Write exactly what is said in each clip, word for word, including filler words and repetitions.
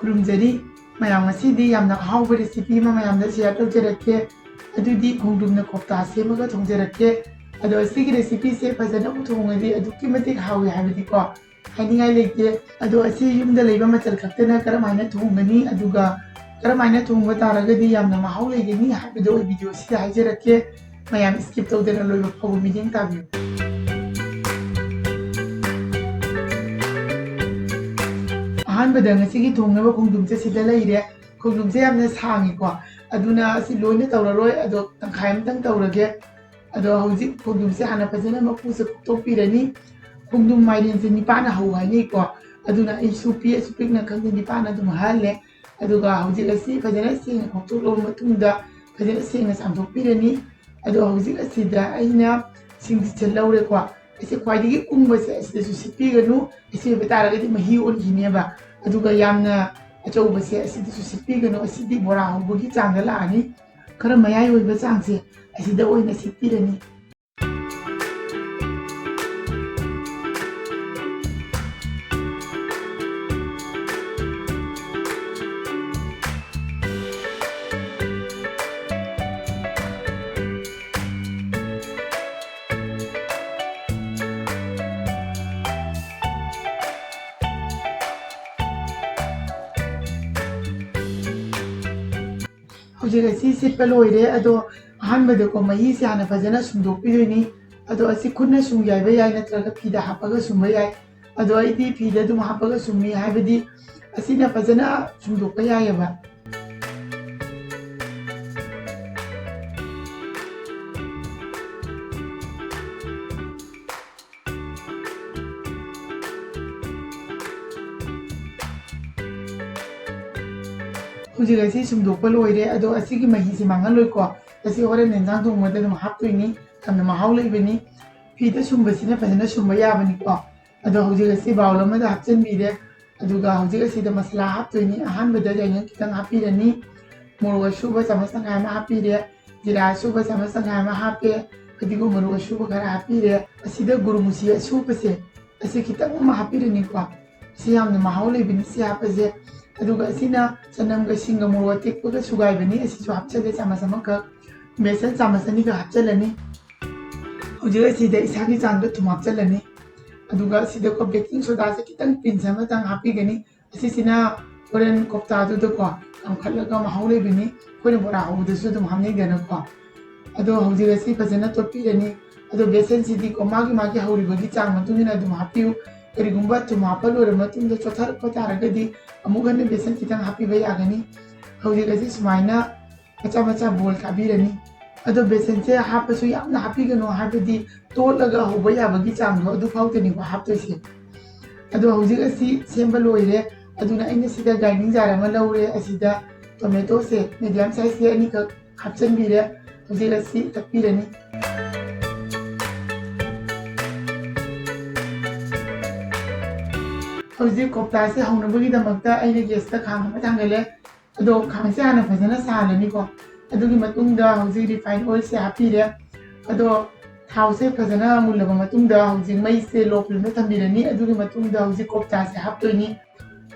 ꯈꯨꯔꯨꯝꯖꯔꯤ꯫ ꯃꯌꯥꯝ, ꯉꯁꯤꯗꯤ ꯌꯥꯝꯅ ꯑꯍꯥꯎꯕ recipe ꯑꯃ ꯃꯌꯥꯝꯗ share ꯇꯧꯖꯔꯛꯀꯦ꯫ ꯑꯗꯨꯗꯤ ꯈꯣꯡꯗ꯭ꯔꯨꯝꯅ ꯀꯣꯐꯇꯥ ꯁꯦꯝꯃꯒ ꯊꯣꯡꯖꯔꯛꯀꯦ꯫ ꯑꯗꯣ ꯑꯁꯤꯒꯤ recipeꯁꯦ ꯐꯖꯅꯕꯨ ꯊꯣꯡꯉꯗꯤ ꯑꯗꯨꯛꯀꯤ ꯃꯇꯤꯛ ꯍꯥꯎꯋꯤ ꯍꯥꯏꯕꯗꯤꯀꯣ, ꯍꯥꯏꯅꯤꯡꯉꯥꯏ ꯂꯩꯇꯦ꯫ ꯑꯗꯣ ꯑꯁꯤ ꯌꯨꯝꯗ ꯂꯩꯕ ꯃꯆꯜ ꯈꯛꯇꯅ ꯀꯔꯝꯍꯥꯏꯅ ꯊꯣꯡꯒꯅꯤ, ꯑꯗꯨꯒ ꯀꯔꯝꯍꯥꯏꯅ ꯊꯣꯡꯕ ꯇꯥꯔꯒꯗꯤ ꯌꯥꯝꯅ ꯃꯍꯥꯎ ꯂꯩꯒꯅꯤ ꯍꯥꯏꯕꯗꯣ ꯑꯩ videoꯁꯤꯗ ꯍꯥꯏꯖꯔꯛꯀꯦ꯫ ꯃꯌꯥꯝ skip ꯇꯧꯗꯅ ꯂꯣꯏꯕ ꯐꯥꯎꯕ ꯃꯤꯠꯌꯦꯡ ꯇꯥꯕꯤꯌꯨ꯫ ꯑꯍꯥꯟꯕꯗ ꯉꯁꯤꯒꯤ ꯊꯣꯡꯅꯕ ꯈꯣꯡꯗ꯭ꯔꯨꯝꯁꯦ ꯁꯤꯗ ꯂꯩꯔꯦ꯫ ꯈꯣꯡꯗ꯭ꯔꯨꯝꯁꯦ ꯌꯥꯝꯅ ꯁꯥꯡꯉꯤꯀꯣ, ꯑꯗꯨꯅ ꯑꯁꯤ ꯂꯣꯏꯅ ꯇꯧꯔꯔꯣꯏ, ꯑꯗꯣ ꯇꯪꯈꯥꯏ ꯑꯃꯇꯪ ꯇꯧꯔꯒꯦ꯫ ꯑꯗꯣ ꯍꯧꯖꯤꯛ ꯈꯣꯡꯗ꯭ꯔꯨꯝꯁꯦ ꯍꯥꯟꯅ ꯐꯖꯅ ꯃꯀꯨꯁꯦ ꯈꯣꯛꯇꯣꯛꯄꯤꯔꯅꯤ꯫ ꯈꯣꯡꯗ꯭ꯔꯨꯝ ꯃꯥꯏꯔꯦꯟꯁꯦ ꯅꯤꯄꯥꯅ ꯍꯧ ꯍꯥꯏꯅꯩꯀꯣ, ꯑꯗꯨꯅ ꯑꯩꯁꯨ ꯄꯤꯛꯑꯁꯨ ꯄꯤꯛꯅ ꯈꯪꯗꯦ, ꯅꯤꯄꯥꯅ ꯑꯗꯨꯝ ꯍꯜꯂꯦ꯫ ꯑꯗꯨꯒ ꯍꯧꯖꯤꯛ ꯑꯁꯤ ꯐꯖꯅ ꯁꯦꯡꯅ ꯈꯣꯛꯇꯣꯛꯂꯕ ꯃꯇꯨꯡꯗ ꯐꯖꯅ ꯁꯦꯡꯅ ꯆꯥꯝꯊꯣꯛꯄꯤꯔꯅꯤ꯫ ꯑꯗꯣ ꯍꯧꯖꯤꯛ ꯑꯁꯤꯗ ꯑꯩꯅ ꯁꯤꯡꯁꯤꯠꯁꯦ ꯂꯧꯔꯦꯀꯣ꯫ ꯑꯁꯤ ꯈ꯭ꯋꯥꯏꯗꯒꯤ ꯀꯨꯡꯕꯁꯦ ꯑꯁꯤꯗꯁꯨ ꯁꯤꯠꯄꯤꯒꯅꯨ, ꯑꯁꯤ ꯑꯣꯏꯕ ꯇꯥꯔꯒꯗꯤ ꯃꯍꯤ ꯑꯣꯟꯈꯤꯅꯦꯕ꯫ ꯑꯗꯨꯒ ꯌꯥꯝꯅ ꯑꯆꯧꯕꯁꯦ ꯑꯁꯤꯗꯁꯨ ꯁꯤꯠꯄꯤꯒꯅꯨ, ꯑꯁꯤꯗꯤ ꯕꯣꯔꯥ ꯍꯧꯕꯒꯤ ꯆꯥꯡꯗ ꯂꯥꯛꯑꯅꯤ꯫ ꯈꯔ ꯃꯌꯥꯏ ꯑꯣꯏꯕ ꯆꯥꯡꯁꯦ ꯑꯁꯤꯗ ꯑꯣꯏꯅ ꯁꯤꯠꯄꯤꯔꯅꯤ꯫ ꯍꯧꯖꯤꯛ ꯑꯁꯤ ꯁꯤꯠꯄ ꯂꯣꯏꯔꯦ꯫ ꯑꯗꯣ ꯑꯍꯥꯟꯕꯗꯀꯣ ꯃꯍꯤꯁꯦ ꯍꯥꯟꯅ ꯐꯖꯅ ꯁꯨꯝꯗꯣꯛꯄꯤꯗꯣꯏꯅꯤ꯫ ꯑꯗꯣ ꯑꯁꯤ ꯈꯨꯠꯅ ꯁꯨꯝ ꯌꯥꯏꯕ ꯌꯥꯏ, ꯅꯠꯇ꯭ꯔꯒ ꯐꯤꯗ ꯍꯥꯞꯄꯒ ꯁꯨꯝꯕ ꯌꯥꯏ꯫ ꯑꯗꯣ ꯑꯩꯗꯤ ꯐꯤꯗ ꯑꯗꯨꯝ ꯍꯥꯞꯄꯒ ꯁꯨꯝꯃꯤ, ꯍꯥꯏꯕꯗꯤ ꯑꯁꯤꯅ ꯐꯖꯅ ꯁꯨꯝꯗꯣꯛꯄ ꯌꯥꯏꯑꯕ꯫ ꯍꯧꯖꯤꯛ ꯑꯁꯤ ꯁꯨꯝꯗꯣꯛꯄ ꯂꯣꯏꯔꯦ꯫ ꯑꯗꯣ ꯑꯁꯤꯒꯤ ꯃꯍꯤꯁꯦ ꯃꯥꯡꯍꯜꯂꯣꯏꯀꯣ, ꯑꯁꯤ ꯍꯣꯔꯦꯟ ꯌꯦꯟꯖꯥꯡ ꯊꯣꯡꯕꯗ ꯑꯗꯨꯝ ꯍꯥꯞꯇꯣꯏꯅꯤ꯫ ꯌꯥꯝꯅ ꯃꯍꯥꯎ ꯂꯩꯕꯅꯤ꯫ ꯐꯤꯗ ꯁꯨꯝꯕꯁꯤꯅ ꯐꯖꯅ ꯁꯨꯝꯕ ꯌꯥꯕꯅꯤꯀꯣ꯫ ꯑꯗꯣ ꯍꯧꯖꯤꯛ ꯑꯁꯤ bowl ꯑꯃꯗ ꯍꯥꯞꯆꯤꯟꯕꯤꯔꯦ꯫ ꯑꯗꯨꯒ ꯍꯧꯖꯤꯛ ꯑꯁꯤꯗ ꯃꯁꯂꯥ ꯍꯥꯞꯇꯣꯏꯅꯤ꯫ ꯑꯍꯥꯟꯕꯗ ꯌꯥꯏꯉꯪ ꯈꯤꯇꯪ ꯍꯥꯞꯄꯤꯔꯅꯤ, ꯃꯣꯔꯣꯛ ꯑꯁꯨꯕ ꯆꯥꯃꯁ ꯇꯪꯈꯥꯏ ꯑꯃ ꯍꯥꯞꯄꯤꯔꯦ, ꯖꯤꯔꯥ ꯑꯁꯨꯕ ꯆꯥꯃꯁ ꯇꯪꯈꯥꯏ ꯑꯃ ꯍꯥꯞꯄꯦ, ꯐꯗꯤꯒꯣꯝ ꯃꯔꯨ ꯑꯁꯨꯕ ꯈꯔ ꯍꯥꯞꯄꯤꯔꯦ꯫ ꯑꯁꯤꯗ ꯒꯨꯔꯨ ꯃꯨꯁꯤ ꯑꯁꯨꯕꯁꯦ, ꯑꯁꯤ ꯈꯤꯇꯪ ꯑꯃ ꯍꯥꯞꯄꯤꯔꯅꯤꯀꯣ꯫ ꯁꯤ ꯌꯥꯝꯅ ꯃꯍꯥꯎ ꯂꯩꯕꯅꯤ ꯁꯤ ꯍꯥꯞꯄꯁꯦ꯫ ꯑꯗꯨꯒ ꯑꯁꯤꯅ ꯆꯅꯝꯒ ꯁꯤꯡꯒ ꯃꯣꯔꯣꯛ ꯑꯇꯦꯛꯄꯒ ꯁꯨꯒꯥꯏꯕꯅꯤ, ꯑꯁꯤꯁꯨ ꯍꯥꯞꯆꯜꯂꯦ ꯆꯥꯃꯁ ꯑꯃꯈꯛ꯫ ꯕꯦꯁꯟ ꯆꯥꯃꯁ ꯑꯅꯤꯒ ꯍꯥꯞꯆꯜꯂꯅꯤ꯫ ꯍꯧꯖꯤꯛ ꯑꯁꯤꯗ ꯏꯁꯥꯒꯤ ꯆꯥꯡꯗ ꯊꯨꯝ ꯍꯥꯞꯆꯜꯂꯅꯤ꯫ ꯑꯗꯨꯒ ꯁꯤꯗꯀꯣ ꯕꯦꯀꯤꯡ ꯁꯣꯗꯥꯁꯦ ꯈꯤꯇꯪ ꯄꯤꯟꯁ ꯑꯃꯇꯪ ꯍꯥꯞꯄꯤꯒꯅꯤ꯫ ꯑꯁꯤꯁꯤꯅ ꯍꯣꯔꯦꯟ ꯀꯣꯐꯇꯥꯗꯨꯗꯀꯣ ꯀꯥꯝꯈꯠꯂꯒ ꯃꯍꯥꯎ ꯂꯩꯕꯅꯤ꯫ ꯑꯩꯈꯣꯏꯅ ꯕꯣꯔꯥ ꯍꯧꯕꯗꯁꯨ ꯑꯗꯨꯝ ꯍꯥꯞꯅꯩꯗꯅꯀꯣ꯫ ꯑꯗꯣ ꯍꯧꯖꯤꯛ ꯑꯁꯤ ꯐꯖꯅ ꯇꯣꯠꯄꯤꯔꯅꯤ꯫ ꯑꯗꯣ ꯕꯦꯁꯟꯁꯤꯗꯤꯀꯣ ꯃꯥꯒꯤ ꯃꯥꯒꯤ ꯍꯧꯔꯤꯕꯒꯤ ꯆꯥꯡ ꯃꯇꯨꯡ ꯏꯟꯅ ꯑꯗꯨꯝ ꯍꯥꯞꯄꯤꯌꯨ꯫ ꯀꯔꯤꯒꯨꯝꯕ ꯊꯨꯝ ꯍꯥꯞꯄ ꯂꯣꯏꯔꯕ ꯃꯇꯨꯡꯗ ꯆꯣꯠꯊꯔꯛꯄ ꯇꯥꯔꯒꯗꯤ ꯑꯃꯨꯛ ꯍꯟꯅ ꯕꯦꯁꯟ ꯈꯤꯇꯪ ꯍꯥꯞꯄꯤꯕ ꯌꯥꯒꯅꯤ꯫ ꯍꯧꯖꯤꯛ ꯑꯁꯤ ꯁꯨꯃꯥꯏꯅ ꯃꯆꯥ ꯃꯆꯥ ꯕꯣꯜ ꯊꯥꯕꯤꯔꯅꯤ꯫ ꯑꯗꯣ ꯕꯦꯁꯟꯁꯦ ꯍꯥꯞꯄꯁꯨ ꯌꯥꯝꯅ ꯍꯥꯞꯄꯤꯒꯅꯨ, ꯍꯥꯏꯕꯗꯤ ꯇꯣꯠꯂꯒ ꯍꯧꯕ ꯌꯥꯕꯒꯤ ꯆꯥꯡꯗꯣ ꯑꯗꯨ ꯐꯥꯎꯗꯅꯤꯀꯣ ꯍꯥꯞꯇꯣꯏꯁꯦ꯫ ꯑꯗꯣ ꯍꯧꯖꯤꯛ ꯑꯁꯤ ꯁꯦꯝꯕ ꯂꯣꯏꯔꯦ꯫ ꯑꯗꯨꯅ ꯑꯩꯅ ꯁꯤꯗ ꯒ꯭ꯔꯥꯏꯟꯗꯤꯡ ꯖꯥꯔ ꯑꯃ ꯂꯧꯔꯦ꯫ ꯑꯁꯤꯗ ꯇꯣꯃꯦꯇꯣꯁꯦ ꯃꯦꯗꯤꯌꯝ ꯁꯥꯏꯖꯁꯦ ꯑꯅꯤꯈꯛ ꯍꯥꯞꯆꯤꯟꯕꯤꯔꯦ꯫ ꯍꯧꯖꯤꯛ ꯑꯁꯤ ꯇꯛꯄꯤꯔꯅꯤ꯫ ꯍꯧꯖꯤꯛ ꯀꯣꯐꯇꯥꯁꯦ ꯍꯧꯅꯕꯒꯤꯗꯃꯛꯇ ꯑꯩꯅ ꯒꯦꯁꯇ ꯈꯥꯡ ꯑꯃ ꯊꯥꯡꯒꯠꯂꯦ꯫ ꯑꯗꯣ ꯈꯥꯡꯁꯦ ꯍꯥꯟꯅ ꯐꯖꯅ ꯁꯥꯍꯜꯂꯅꯤꯀꯣ꯫ ꯑꯗꯨꯒꯤ ꯃꯇꯨꯡꯗ ꯍꯧꯖꯤꯛ ꯔꯤꯐꯥꯏꯟ ꯑꯣꯏꯜꯁꯦ ꯍꯥꯞꯄꯤꯔꯦ꯫ ꯑꯗꯣ ꯊꯥꯎꯁꯦ ꯐꯖꯅ ꯃꯨꯜꯂꯕ ꯃꯇꯨꯡꯗ ꯍꯧꯖꯤꯛ ꯃꯩꯁꯦ ꯂꯣ ꯐ꯭ꯂꯦꯝꯗ ꯊꯝꯕꯤꯔꯅꯤ꯫ ꯑꯗꯨꯒꯤ ꯃꯇꯨꯡꯗ ꯍꯧꯖꯤꯛ ꯀꯣꯐꯇꯥꯁꯦ ꯍꯥꯞꯇꯣꯏꯅꯤ꯫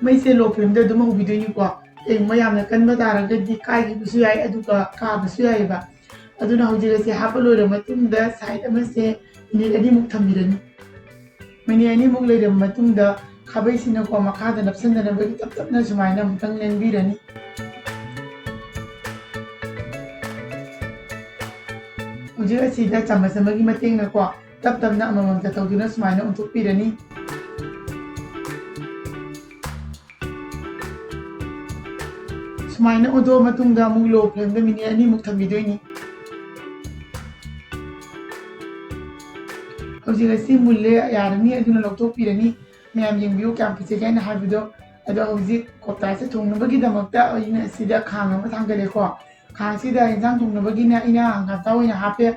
ꯃꯩꯁꯦ ꯂꯣ ꯐ꯭ꯂꯦꯝꯗ ꯑꯗꯨꯝ ꯍꯧꯕꯤꯗꯣꯏꯅꯤꯀꯣ꯫ ꯀꯩꯒꯨꯝꯕ ꯌꯥꯝꯅ ꯀꯟꯕ ꯇꯥꯔꯒꯗꯤ ꯀꯥꯏꯈꯤꯕꯁꯨ ꯌꯥꯏ, ꯑꯗꯨꯒ ꯀꯥꯕꯁꯨ ꯌꯥꯏꯑꯕ꯫ ꯑꯗꯨꯅ ꯍꯧꯖꯤꯛ ꯑꯁꯤ ꯍꯥꯞꯄ ꯂꯣꯏꯔꯕ ꯃꯇꯨꯡꯗ ꯁꯥꯏꯠ ꯑꯃꯁꯦ ꯃꯤꯅꯤꯠ ꯑꯅꯤꯃꯨꯛ ꯊꯝꯕꯤꯔꯅꯤ꯫ ꯃꯤꯅꯤꯠ ꯑꯅꯤꯃꯨꯛ ꯂꯩꯔꯕ ꯃꯇꯨꯡꯗ ꯈꯥꯕꯩꯁꯤꯅꯀꯣ ꯃꯈꯥꯗ ꯅꯞꯁꯤꯟꯗꯅꯕꯒꯤ ꯇꯞ ꯇꯞꯅ ꯁꯨꯃꯥꯏꯅ ꯑꯃꯨꯛꯇꯪ ꯂꯦꯡꯕꯤꯔꯅꯤ꯫ ꯍꯧꯖꯤꯛ ꯑꯁꯤꯗ ꯆꯥꯃꯁ ꯑꯃꯒꯤ ꯃꯇꯦꯡꯅꯀꯣ ꯇꯞ ꯇꯞꯅ ꯑꯃꯃꯝꯇ ꯇꯧꯗꯨꯅ ꯁꯨꯃꯥꯏꯅ ꯑꯣꯟꯊꯣꯛꯄꯤꯔꯅꯤ꯫ ꯁꯨꯃꯥꯏꯅ ꯑꯣꯟꯊꯣꯛꯑ ꯃꯇꯨꯡꯗ ꯑꯃꯨꯛ ꯂꯣ ꯐ꯭ꯂꯦꯝꯗ ꯃꯤꯅꯤꯠ ꯑꯅꯤꯃꯨꯛ ꯊꯝꯕꯤꯗꯣꯏꯅꯤ꯫ ꯍꯧꯖꯤꯛ ꯑꯁꯤ ꯃꯨꯜꯂꯦ, ꯌꯥꯔꯅꯤ, ꯑꯗꯨꯅ ꯂꯧꯊꯣꯛꯄꯤꯔꯅꯤ꯫ ꯃꯌꯥꯝ ꯌꯦꯡꯕꯤꯌꯨ ꯀꯌꯥꯝ ꯐꯖꯒꯦ ꯍꯥꯏꯅ ꯍꯥꯏꯕꯗꯣ꯫ ꯑꯗꯣ ꯍꯧꯖꯤꯛ ꯀꯣꯐꯇꯥꯁꯦ ꯊꯣꯡꯅꯕꯒꯤꯗꯃꯛꯇ ꯑꯩꯅ ꯑꯁꯤꯗ ꯈꯥꯡ ꯑꯃ ꯊꯥꯡꯒꯠꯂꯦꯀꯣ꯫ ꯈꯥꯡꯁꯤꯗ ꯏꯟꯖꯥꯡ ꯊꯣꯡꯅꯕꯒꯤꯅ ꯑꯩꯅ ꯍꯪꯒꯥꯝ ꯊꯥꯎ ꯑꯣꯏꯅ ꯍꯥꯞꯄꯦ꯫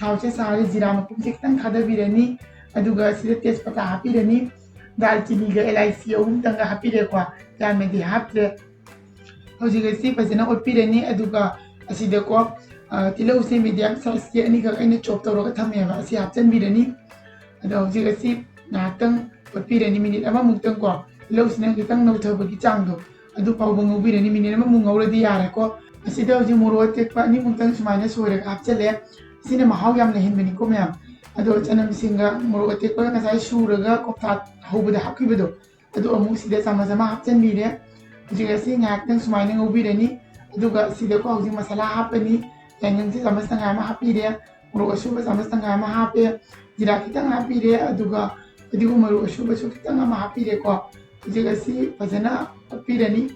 ꯊꯥꯎꯁꯦ ꯁꯥꯔꯦ, ꯖꯤꯔꯥ ꯃꯄꯨꯝꯁꯦ ꯈꯤꯇꯪ ꯊꯥꯗꯕꯤꯔꯅꯤ꯫ ꯑꯗꯨꯒ ꯁꯤꯗ ꯇꯦꯖꯄꯇꯥ ꯍꯥꯞꯄꯤꯔꯅꯤ꯫ ꯗꯥꯜꯆꯤꯅꯤꯒ ꯑꯦꯂꯥꯏꯆꯤ ꯑꯍꯨꯝꯇꯪꯒ ꯍꯥꯞꯄꯤꯔꯦꯀꯣ, ꯌꯥꯝꯅꯗꯤ ꯍꯥꯞꯇ꯭ꯔꯦ꯫ ꯍꯧꯖꯤꯛ ꯑꯁꯤ ꯐꯖꯅ ꯑꯣꯠꯄꯤꯔꯅꯤ꯫ ꯑꯗꯨꯒ ꯑꯁꯤꯗꯀꯣ, ꯑ, ꯇꯤꯜꯍꯧꯁꯦ ꯃꯤꯗꯤꯌꯝ ꯁꯥꯏꯖꯀꯤ ꯑꯅꯤꯈꯛ ꯑꯩꯅ ꯆꯣꯞ ꯇꯧꯔꯒ ꯊꯝꯃꯦꯕ, ꯑꯁꯤ ꯍꯥꯞꯆꯤꯟꯕꯤꯔꯅꯤ꯫ ꯑꯗꯣ ꯍꯧꯖꯤꯛ ꯑꯁꯤ ꯉꯥꯏꯍꯥꯛꯇꯪ ꯑꯣꯠꯄꯤꯔꯅꯤ, ꯃꯤꯅꯤꯠ ꯑꯃꯃꯨꯛꯇꯪꯀꯣ, ꯇꯤꯜꯍꯧꯁꯤꯅ ꯈꯤꯇꯪ ꯅꯧꯊꯕꯒꯤ ꯆꯥꯡꯗꯣ꯫ ꯑꯗꯨ ꯐꯥꯎꯕ ꯉꯧꯕꯤꯔꯅꯤ꯫ ꯃꯤꯅꯤꯠ ꯑꯃꯃꯨꯛ ꯉꯧꯔꯗꯤ ꯌꯥꯔꯦꯀꯣ꯫ ꯑꯁꯤꯗ ꯍꯧꯖꯤꯛ ꯃꯣꯔꯣꯛ ꯑꯇꯦꯛꯄ ꯑꯅꯤꯃꯨꯛꯇꯪ ꯁꯨꯃꯥꯏꯅ ꯁꯣꯏꯔꯒ ꯍꯥꯞꯆꯜꯂꯦ꯫ ꯁꯤꯅ ꯃꯍꯥꯎ ꯌꯥꯝꯅ ꯍꯦꯟꯕꯅꯤꯀꯣ ꯃꯌꯥꯝ꯫ ꯑꯗꯣ ꯆꯅꯝꯁꯤꯡꯒ ꯃꯣꯔꯣꯛ ꯑꯇꯦꯛꯄꯒ ꯉꯁꯥꯏ ꯁꯨꯔꯒ ꯀꯣꯛꯇꯥ ꯍꯧꯕꯗ ꯍꯥꯞꯈꯤꯕꯗꯣ, ꯑꯗꯨ ꯑꯃꯨꯛ ꯁꯤꯗ ꯆꯥꯃꯁ ꯑꯃ ꯍꯥꯞꯆꯤꯟꯕꯤꯔꯦ꯫ ꯍꯧꯖꯤꯛ ꯑꯁꯤ ꯉꯥꯏꯍꯥꯛꯇꯪ ꯁꯨꯃꯥꯏꯅ ꯉꯧꯕꯤꯔꯅꯤ꯫ ꯑꯗꯨꯒ ꯁꯤꯗꯀꯣ ꯍꯧꯖꯤꯛ ꯃꯁꯥꯂꯥ ꯍꯥꯞꯄꯅꯤ꯫ ꯌꯥꯏꯉꯪꯁꯦ ꯆꯥꯃꯁ ꯇꯪꯈꯥꯏ ꯑꯃ ꯍꯥꯞꯄꯤꯔꯦ꯫ ꯃꯣꯔꯣꯛ ꯑꯁꯨꯕ ꯆꯥꯃꯁ ꯇꯪꯈꯥꯏ ꯑꯃ ꯍꯥꯞꯄꯦ꯫ ꯖꯤꯔꯥ ꯈꯤꯇꯪ ꯍꯥꯞꯄꯤꯔꯦ꯫ ꯑꯗꯨꯒ ꯐꯗꯤꯒꯣꯝ ꯃꯔꯨ ꯑꯁꯨꯕꯁꯨ ꯈꯤꯇꯪ ꯑꯃ ꯍꯥꯞꯄꯤꯔꯦꯀꯣ꯫ ꯍꯧꯖꯤꯛ ꯑꯁꯤ ꯐꯖꯅ ꯑꯣꯠꯄꯤꯔꯅꯤ꯫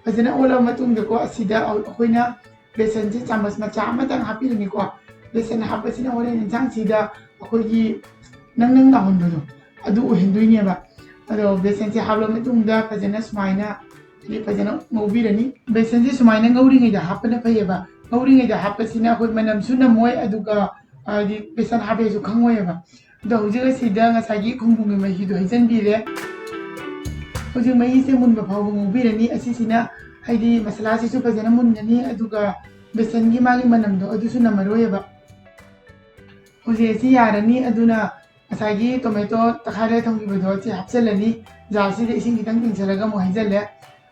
ꯐꯖꯅ ꯑꯣꯠꯂꯕ ꯃꯇꯨꯡꯗꯀꯣ, ꯑꯁꯤꯗ ꯑꯩꯈꯣꯏꯅ ꯕꯦꯁꯟꯁꯦ ꯆꯥꯃꯁ ꯃꯆꯥ ꯑꯃꯇꯪ ꯍꯥꯞꯄꯤꯔꯅꯤꯀꯣ꯫ ꯕꯦꯁꯟ ꯍꯥꯞꯄꯁꯤꯅ ꯍꯣꯔꯦꯟ ꯌꯦꯟꯁꯥꯡꯁꯤꯗ ꯑꯩꯈꯣꯏꯒꯤ ꯅꯪ ꯅꯪ ꯂꯥꯎꯍꯟꯕꯗꯣ ꯑꯗꯨ ꯑꯣꯏꯍꯟꯗꯣꯏꯅꯦꯕ꯫ ꯑꯗꯣ ꯕꯦꯁꯟꯁꯦ ꯍꯥꯞꯂꯕ ꯃꯇꯨꯡꯗ ꯐꯖꯅ ꯁꯨꯃꯥꯏꯅ ꯍꯥꯏꯗꯤ ꯐꯖꯅ ꯉꯧꯕꯤꯔꯅꯤ꯫ ꯕꯦꯁꯟꯁꯦ ꯁꯨꯃꯥꯏꯅ ꯉꯧꯔꯤꯉꯩꯗ ꯍꯥꯞꯄꯅ ꯐꯩꯌꯦꯕ꯫ ꯉꯧꯔꯤꯉꯩꯗ ꯍꯥꯞꯄꯁꯤꯅ ꯑꯩꯈꯣꯏ ꯃꯅꯝꯁꯨ ꯅꯝꯃꯣꯏ, ꯑꯗꯨꯒ ꯍꯥꯏꯗꯤ ꯕꯦꯁꯟ ꯍꯥꯞꯄꯦꯁꯨ ꯈꯪꯉꯣꯏꯕ꯫ ꯑꯗꯣ ꯍꯧꯖꯤꯛ ꯑꯁꯤꯗ ꯉꯁꯥꯏꯒꯤ ꯈꯣꯡꯗ꯭ꯔꯨꯝꯒꯤ ꯃꯍꯤꯗꯣ ꯍꯩꯖꯤꯟꯕꯤꯔꯦ꯫ ꯍꯧꯖꯤꯛ ꯃꯍꯤꯁꯦ ꯃꯨꯟꯕ ꯐꯥꯎꯕ ꯉꯧꯕꯤꯔꯅꯤ꯫ ꯑꯁꯤꯁꯤꯅ ꯍꯥꯏꯗꯤ ꯃꯁꯥꯂꯥꯁꯤꯁꯨ ꯐꯖꯅ ꯃꯨꯟꯒꯅꯤ, ꯑꯗꯨꯒ ꯕꯦꯁꯟꯒꯤ ꯃꯥꯒꯤ ꯃꯅꯝꯗꯣ ꯑꯗꯨꯁꯨ ꯅꯝꯃꯔꯣꯏꯌꯦꯕ꯫ ꯍꯧꯖꯤꯛ ꯑꯁꯤ ꯌꯥꯔꯅꯤ꯫ ꯑꯗꯨꯅ ꯉꯁꯥꯏꯒꯤ ꯇꯣꯃꯦꯇꯣ ꯇꯛꯈꯥꯏꯔꯒ ꯊꯝꯈꯤꯕꯗꯣ ꯑꯁꯤ ꯍꯥꯞꯆꯤꯜꯂꯅꯤ꯫ ꯖꯥꯔꯁꯤꯗ ꯏꯁꯤꯡ ꯈꯤꯇꯪ ꯇꯤꯡꯁꯤꯜꯂꯒ ꯑꯃꯨꯛ ꯍꯩꯖꯤꯜꯂꯦ꯫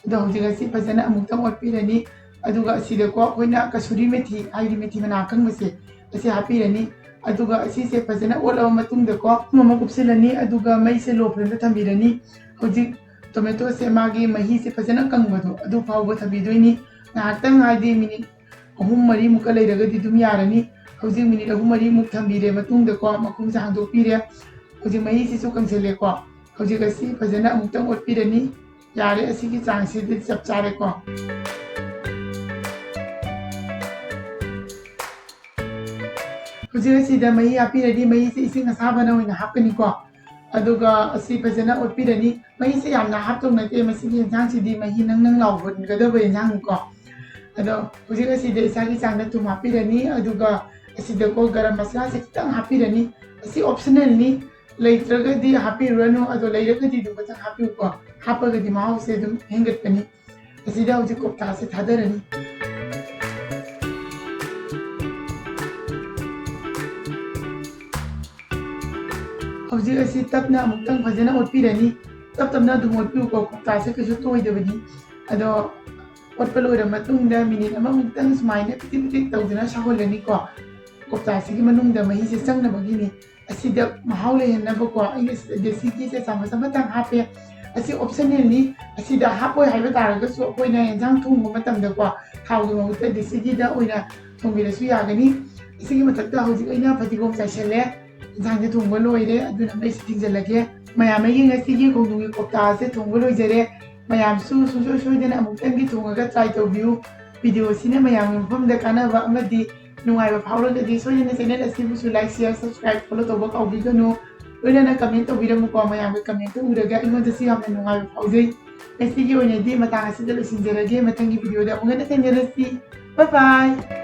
ꯑꯗꯣ ꯍꯧꯖꯤꯛ ꯑꯁꯤ ꯐꯖꯅ ꯑꯃꯨꯛꯇꯪ ꯑꯣꯠꯄꯤꯔꯅꯤ꯫ ꯑꯗꯨꯒ ꯑꯁꯤꯗꯀꯣ ꯑꯩꯈꯣꯏꯅ ꯀꯁꯨꯔꯤ ꯃꯦꯊꯤ, ꯍꯥꯏꯗꯤ ꯃꯦꯊꯤ ꯃꯅꯥ ꯑꯀꯪꯕꯁꯦ, ꯑꯁꯤ ꯍꯥꯞꯄꯤꯔꯅꯤ꯫ ꯑꯗꯨꯒ ꯑꯁꯤꯁꯦ ꯐꯖꯅ ꯑꯣꯠꯂꯕ ꯃꯇꯨꯡꯗꯀꯣ ꯊꯨꯝ ꯑꯃ ꯀꯨꯞꯁꯤꯜꯂꯅꯤ꯫ ꯑꯗꯨꯒ ꯃꯩꯁꯦ low flameꯗ ꯊꯝꯕꯤꯔꯅꯤ꯫ ꯍꯧꯖꯤꯛ ꯇꯣꯃꯦꯇꯣꯁꯦ ꯃꯥꯒꯤ ꯃꯍꯤꯁꯦ ꯐꯖꯅ ꯀꯪꯕꯗꯣ ꯑꯗꯨ ꯐꯥꯎꯕ ꯊꯝꯕꯤꯗꯣꯏꯅꯤ꯫ ꯉꯥꯏꯍꯥꯛꯇꯪ ꯍꯥꯏꯗꯤ ꯃꯤꯅꯤꯠ ꯑꯍꯨꯝ ꯃꯔꯤꯃꯨꯛꯀ ꯂꯩꯔꯒꯗꯤ ꯑꯗꯨꯝ ꯌꯥꯔꯅꯤ꯫ ꯍꯧꯖꯤꯛ ꯃꯤꯅꯤꯠ ꯑꯍꯨꯝ ꯃꯔꯤꯃꯨꯛ ꯊꯝꯕꯤꯔꯦ ꯃꯇꯨꯡꯗꯀꯣ ꯃꯈꯨꯝꯁꯦ ꯍꯥꯡꯗꯣꯛꯄꯤꯔꯦ꯫ ꯍꯧꯖꯤꯛ ꯃꯍꯤꯁꯤꯁꯨ ꯀꯪꯁꯤꯜꯂꯦꯀꯣ꯫ ꯍꯧꯖꯤꯛ ꯑꯁꯤ ꯐꯖꯅ ꯑꯃꯨꯛꯇꯪ ꯑꯣꯠꯄꯤꯔꯅꯤ꯫ ꯌꯥꯔꯦ, ꯑꯁꯤꯒꯤ ꯆꯥꯡꯁꯤꯗꯤ ꯆꯞ ꯆꯥꯔꯦꯀꯣ꯫ ꯍꯧꯖꯤꯛ ꯑꯁꯤꯗ ꯃꯍꯤ ꯍꯥꯞꯄꯤꯔꯅꯤ꯫ ꯃꯍꯤꯁꯦ ꯏꯁꯤꯡ ꯑꯁꯥꯕꯅ ꯑꯣꯏꯅ ꯍꯥꯞꯀꯅꯤꯀꯣ꯫ ꯑꯗꯨꯒ ꯑꯁꯤ ꯐꯖꯅ ꯑꯣꯠꯄꯤꯔꯅꯤ꯫ ꯃꯍꯤꯁꯦ ꯌꯥꯝꯅ ꯍꯥꯞꯇꯧ ꯅꯠꯇꯦ, ꯃꯁꯤꯒꯤ ꯌꯦꯟꯁꯥꯡꯁꯤꯗꯤ ꯃꯍꯤ ꯅꯪ ꯅꯪ ꯂꯥꯎꯍꯟꯒꯗꯕ ꯌꯦꯟꯁꯥꯡꯅꯤꯀꯣ꯫ ꯑꯗꯣ ꯍꯧꯖꯤꯛ ꯑꯁꯤꯗ ꯏꯁꯥꯒꯤ ꯆꯥꯡꯗ ꯊꯨꯝ ꯍꯥꯞꯄꯤꯔꯅꯤ꯫ ꯑꯗꯨꯒ ꯑꯁꯤꯗꯀꯣ ꯒꯔꯝ ꯃꯁꯥꯂꯥꯁꯦ ꯈꯤꯇꯪ ꯍꯥꯞꯄꯤꯔꯅꯤ꯫ ꯑꯁꯤ optionalꯅꯤ, ꯂꯩꯇ꯭ꯔꯒꯗꯤ ꯍꯥꯞꯄꯤꯔꯨꯔꯅꯨ, ꯑꯗꯣ ꯂꯩꯔꯒꯗꯤ ꯑꯗꯨꯝ ꯈꯤꯇꯪ ꯍꯥꯞꯄꯤꯌꯨꯀꯣ꯫ ꯍꯥꯞꯄꯒꯗꯤ ꯃꯍꯥꯎꯁꯦ ꯑꯗꯨꯝ ꯍꯦꯟꯒꯠꯄꯅꯤ꯫ ꯑꯁꯤꯗ ꯍꯧꯖꯤꯛ ꯀꯣꯛꯇꯥꯁꯦ ꯊꯥꯗꯔꯅꯤ꯫ ꯍꯧꯖꯤꯛ ꯑꯁꯤ ꯇꯞꯅ ꯑꯃꯨꯛꯇꯪ ꯐꯖꯅ ꯑꯣꯠꯄꯤꯔꯅꯤ꯫ ꯇꯞ ꯇꯞꯅ ꯑꯗꯨꯝ ꯑꯣꯠꯄꯤꯌꯨꯀꯣ, ꯀꯣꯛꯇꯥꯁꯦ ꯀꯩꯁꯨ ꯇꯣꯏꯗꯕꯅꯤ꯫ ꯑꯗꯣ ꯑꯣꯠꯄ ꯂꯣꯏꯔ ꯃꯇꯨꯡꯗ ꯃꯤꯅꯤꯠ ꯑꯃꯃꯨꯛꯇꯪ ꯁꯨꯃꯥꯏꯅ ꯄꯤꯇꯤꯛ ꯄꯤꯇꯤꯛ ꯇꯧꯗꯨꯅ ꯁꯧꯍꯜꯂꯅꯤꯀꯣ꯫ ꯀꯣꯞꯇꯥꯁꯤꯒꯤ ꯃꯅꯨꯡꯗ ꯃꯍꯤꯁꯦ ꯆꯪꯅꯕꯒꯤꯅꯤ꯫ ꯑꯁꯤꯗ ꯃꯍꯥꯎ ꯂꯩꯍꯟꯅꯕꯀꯣ ꯑꯩꯅ ꯁꯤꯗ ꯗꯦꯁꯤ ꯘꯤꯁꯦ ꯆꯥꯃꯁ ꯑꯃꯇꯪ ꯍꯥꯞꯄꯦ꯫ ꯑꯁꯤ optional ꯅꯤ꯫ ꯑꯁꯤꯗ ꯍꯥꯞꯄꯣꯏ ꯍꯥꯏꯕ ꯇꯥꯔꯒꯁꯨ ꯑꯩꯈꯣꯏꯅ ꯌꯦꯟꯁꯥꯡ ꯊꯣꯡꯕ ꯃꯇꯝꯗꯀꯣ ꯊꯥꯎꯒꯤ ꯃꯍꯨꯠꯇ ꯗꯦꯁꯤ ꯘꯤꯗ ꯑꯣꯏꯅ ꯊꯣꯡꯕꯤꯔꯁꯨ ꯌꯥꯒꯅꯤ꯫ ꯑꯁꯤꯒꯤ ꯃꯊꯛꯇ ꯍꯧꯖꯤꯛ ꯑꯩꯅ ꯐꯗꯤꯒꯣꯝ ꯆꯥꯏꯁꯜꯂꯦ꯫ ꯌꯦꯟꯁꯥꯡꯁꯦ ꯊꯣꯡꯕ ꯂꯣꯏꯔꯦ, ꯑꯗꯨꯅ ꯃꯩꯁꯦ ꯊꯤꯡꯖꯤꯜꯂꯒꯦ꯫ ꯃꯌꯥꯝ ꯑꯩꯒꯤ ꯉꯁꯤꯒꯤ ꯈꯣꯡꯗ꯭ꯔꯨꯝꯒꯤ ꯀꯣꯞꯇꯥꯁꯦ ꯊꯣꯡꯕ ꯂꯣꯏꯖꯔꯦ꯫ ꯃꯌꯥꯝꯁꯨ ꯁꯨꯡꯁꯣꯏ ꯁꯣꯏꯗꯅ ꯑꯃꯨꯛꯇꯪꯗꯤ ꯊꯣꯡꯉꯒ try ꯇꯧꯕꯤꯌꯨ꯫ Video ꯁꯤꯅ ꯃꯌꯥꯝꯒꯤ ꯃꯐꯝꯗ ꯀꯥꯟꯅꯕ ꯑꯃꯗꯤ ꯅꯨꯡꯉꯥꯏꯕ ꯐꯥꯎꯔꯒꯗꯤ ꯁꯣꯏꯗꯅ channel ꯑꯁꯤꯕꯨꯁꯨ like, share, subscribe, follow ꯇꯧꯕ ꯀꯥꯎꯕꯤꯒꯅꯨ꯫ ꯂꯣꯏꯅꯅ comment ꯇꯧꯕꯤꯔꯝꯃꯨꯀꯣ꯫ ꯃꯌꯥꯝꯒꯤ comment ꯎꯔꯒ ꯑꯩꯉꯣꯟꯗꯁꯨ ꯌꯥꯝꯅ ꯅꯨꯡꯉꯥꯏꯕ ꯐꯥꯎꯖꯩ꯫ ꯉꯁꯤꯒꯤ ꯑꯣꯏꯅꯗꯤ ꯃꯇꯥꯡ ꯑꯁꯤꯗ ꯂꯣꯏꯁꯤꯟꯖꯔꯒꯦ꯫ ꯃꯊꯪꯒꯤ video ꯗ ꯑꯃꯨꯛ ꯍꯟꯅ ꯊꯦꯡꯅꯔꯁꯤ꯫ Bye bye꯫